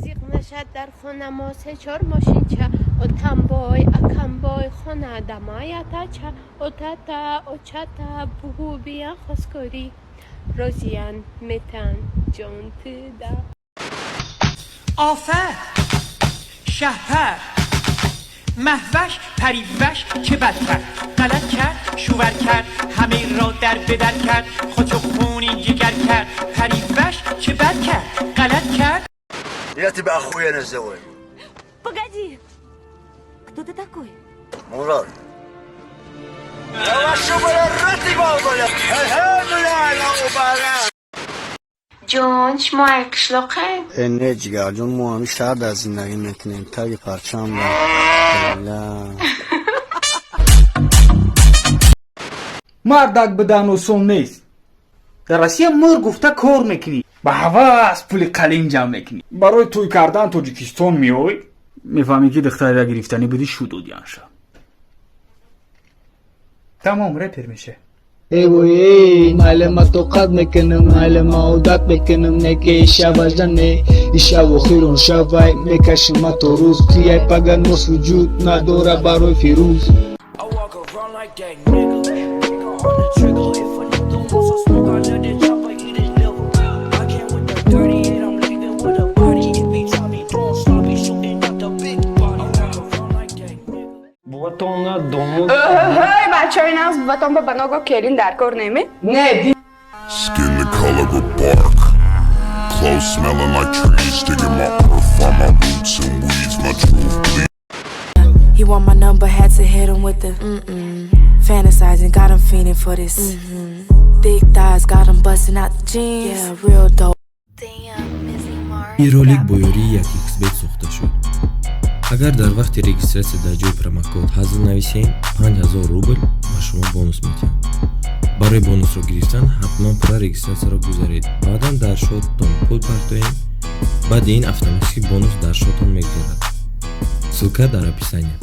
Зиқ нашад дар хона мо се-чор мошинча, отамбой, акамбой, хона дамая тача, отата, очата, бугу биян хосгорӣ, розиян метан ҷон тида. آفت شهپر مهوش پریوش چه بد کرد غلط کرد شوور کرد همه را در به در کرد خودشو خونی جگر کرد پریوش چه بد کرد غلط کرد. يا تبع اخويا انا الزواج. Погоди! Кто ты такой? مراد. Ҷон, шумо ай қишлоқед? Э, не, ҷигарҷон, мо ҳамин шаҳр дар зиндагӣ мекунем, таги парчам. Ла. Мардак будан осон нест. Дар Россия мӯр гуфта кор мекунӣ, ба ҳавас пули қалин ҷамъ мекунӣ, барои тӯй кардан Тоҷикистон меой, мефаҳмӣ, ки духтарера гирифтанӣ буди, шу додианша. Тамом, репер меша. Эй, майли, ма тоқат мекунам, майли, ма одат мекунам, не ки ишаважда не ишав охирон шавай мекашим ма то рӯз кияй пага нос вуҷуд надора барои Фирӯз. I walk around like that nigga. Finger on the trigger. If a nigga wants some smoke, I let the chopper eat his liver. I came with the 38, I'm leaving with a body. If he try me doing sloppy, shooting out the big body. I walk around like that nigga. Буватона домод. Ҳой, бачаҳои нағз, буватон ба баного келин дар кор неме? Не. Skin the color of bark. Clothes smelling like trees. Digging my earth, find my roots and weeds. My truth bleeds. He want my number, had to hit him with the mm-mm. Fantasizing, got him fiending for this. Thick thighs, got him busting out the jeans. Yeah, real dope. Ин ролик бо ёрии 1xBet сохта шуд. Агар дар вақти регистрация дар ҷои промокод ҳазл нависем, 5000 рубл ба шумо бонус медиҳам. Барои бонусро гирифтан ҳатман пурра регистрацияро гузаред, баъдан дар шоттон пул партоед. Баъди ин автоматически бонус дар шоттон мегузарад. Ссылка дар описание.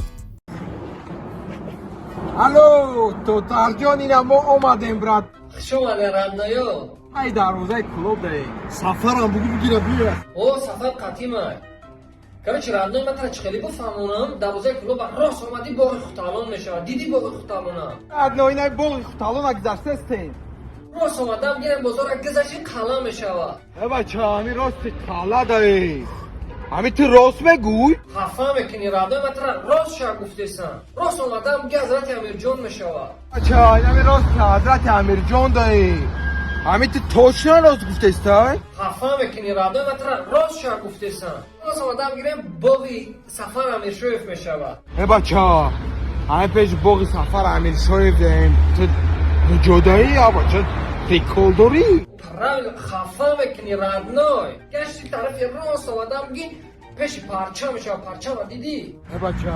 Алло, тотарҷон, ина мо омадем, брат. Хуш омадед, родной ё. Ай, дарвозаи клуб даем. Сафарам бугу, бигира, бия. О, сафар қатимай. Короче, родной, ман тара чӣ хеле бифаҳмонам? Дарвозаи клуба рост омадӣ, боғи Хуталон мешавад. Дидӣ боғи Хуталона? Родной, инай боғи Хуталона гузаштастем. Рост омадам, гирем, бозора гузашти, қала мешавад. Э, бача, ҳами рости қала даем. Ҳами ту рост мегӯй? Хафа мекунӣ, родной, ман тара рост ша гуфтесам. Рост омадам, ги Ҳазрати Амирҷон мешавад. Бача, инами рости Ҳазрати Амирҷон даем. Ҳами ту точно рост гуфтестай? Хафа мекунӣ, родной, ман тара рост ша гуфтесам. Рост омадам, гирем, боғи Сафар Амиршоев мешавад. Э, бача, ҳами пеши боғи Сафар Амиршоев даем. Ту ҷодаӣ, я, бача, прикол дорӣ? Правильно, хафа мекунӣ, родной. Гашти тарафи рост омадам, ги пеши парчам мешавад. Парчама дидӣ? Э, бача.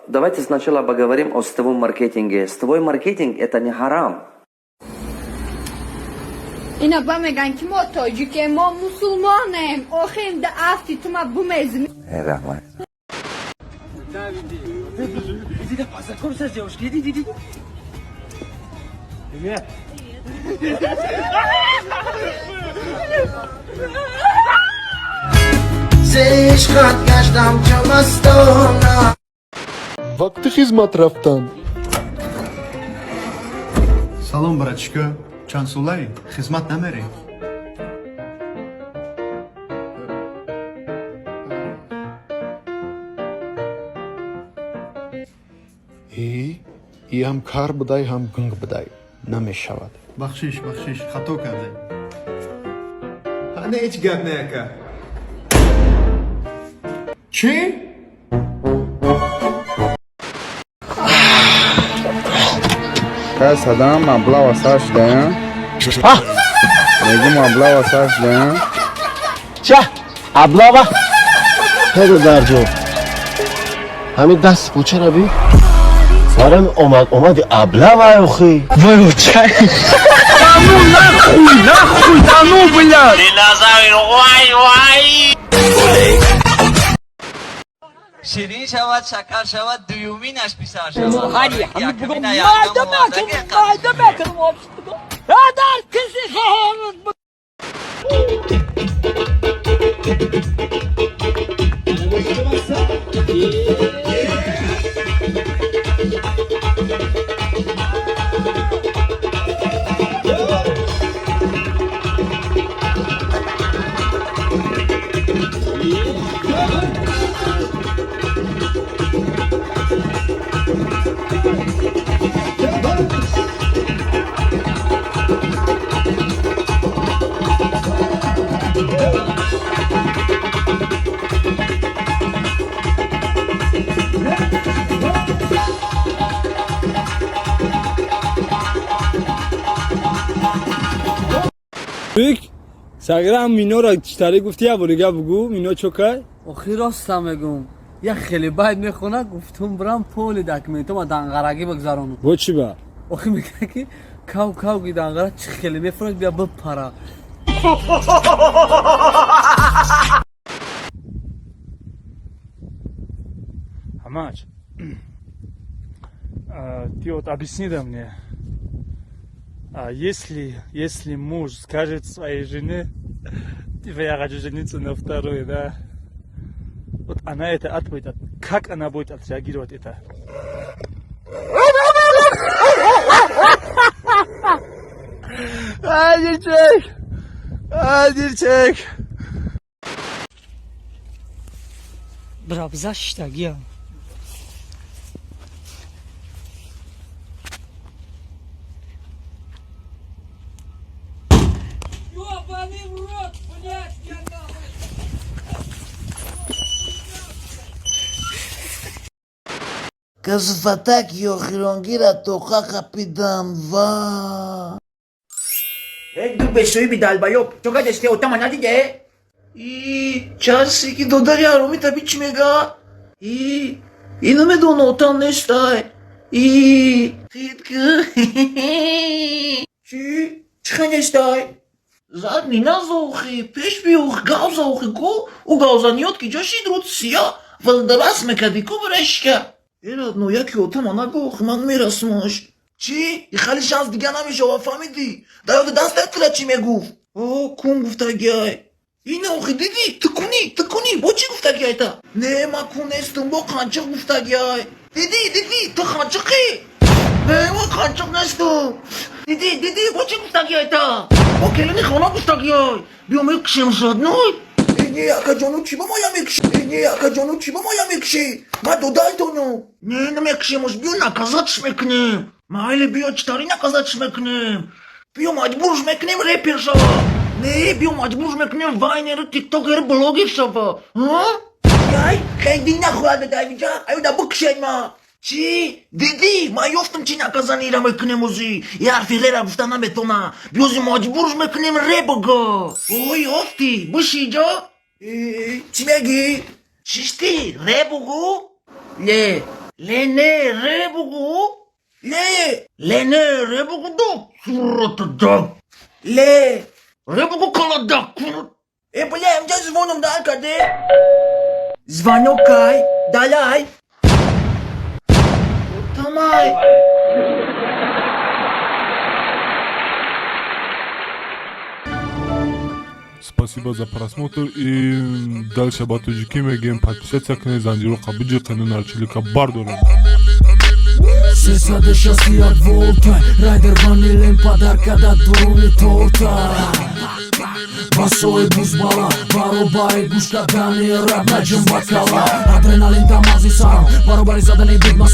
Давайте сначала поговорим о сетевом маркетинге. Сетевой маркетинг – это не харам. Ина ба меган, ки мо тоҷикем, мо мусулмонем. Охир да афти тума бумезм. Раҳмат. Иди да познакомься с девушкой, иди, иди, иди. Привет. Ишқат гаштам чамастона. Вақти хизмат рафтан. Салом, братишка, чанд солаӣ? Хизмат намерӣ? Э, и ҳам кар будай, ҳам гунг будай, намешавад. Бахшиш, бахшиш, хато кардем. Не, ҳеҷ гап не, ака. Чӣ? Садам маблағ сар шудаям, мегӯ, маблағ сар шудаям. Ча аблава ҳеро дар ҷо ҳамин даст пучара би барам омад, омади аблава охи. Вой, чай. Да ну нахуй, нахуй, да ну, блядь! Вай, вай. Ширин шавад, шакар шавад, дуюминаш писар шавад. Майда мекунам, майда мекунам. Дар киси хоҳам. Сагира, минора читари гуфти, я борига бугу, мино чокай? Охи, роста мегум, як хеле байд мехона. Гуфтум, бирам поли документома данғарагӣ бигзаронам. Бо чӣ ба? Охи, мега ки кав кав ги данғара чӣ хеле мефурад, бия бипара. Хамач, ты вот объясни да мне, а если муж скажет своей жене, типа, я хочу жениться на второй, да, вот она это ответит, как она будет отреагировать это? Адильчик! Адильчик! Брабза шиштагия. Ёбаный в рот, блядь, я нахуй! Касфатаки охиронгира тоқа қапидан ва. Эй, ду бешоиби долбоёб, чо кадесте отама надиде? И чарсе ки додари ҳаромӣ таби чӣ мега? И и намедона отам нестай. И хит ки. Чӣ? Чӣ хел нестай? Задни назохи, пеш биёх, гавзохи ку, ӯ гавзаниёт ки ҷо шид руд сия, валдарас мекарди ку брешка. Эрад, но яки отама нагох, ман мерасмаш. Чӣ? И хали шанс дига намешава, фаҳмидӣ? Дар ёди дастат тира чӣ мегуфт? О, кун гуфтагиай. Ина охи дидӣ, ту кунӣ, ту кунӣ, бо чӣ гуфтагиай та? Не, ман кун нестам, бо қанчиқ гуфтагиай. Дидӣ, дидӣ, ту қанчиқӣ? Не, ман қанчиқ нестам. Дидӣ, дидӣ, бо чӣ гуфтагиай та? Бо келини хона гуфтагиай. Биё мекушем шадной. Не, акаҷону, чӣ ба моя мекушӣ? Не, акаҷону, чӣ ба моя мекушӣ? Ман додайтону. Не, намекушемаш, биё наказатьш мекунем. Майли, биё, читари наказатьш мекунем? Биё маҷбурш мекунем репер шава. Не, биё маҷбурш мекунем вайнеру, тиктокеру, блогер шава. Яй, хейди нахоҳад давиҷа, аюда бикушед ма. Чӣ? Дидӣ, ман ёфтам чӣ наказаниеро мекунем озӣ. Я ҳарфи рера гуфта наметона. Биёзи маҷбурш мекунем ре буго. Ой, ёфтӣ, биши ҷо. Чӣ мегӣ? Чишти, ре бугу? Ле, ле не, ре бугу? Ле, ле не, ре бугу да, сурата да. Ле, ре бугу кала да. Э, бля, амҷа звоном дар карде. Звонок кай, далай. Тамай. Спасибо за просмотр и дальше ба тоҷикӣ мегӯем: подписаться кунед, занҷироқа биҷиқену нарчилика бардорем. 361 волта райдер ванилен подарка да дуруни торта. Басои бузбала баробари гӯш кардани раб наҷим бакала. Адреналин да мағзи сарам баробари задани бигма.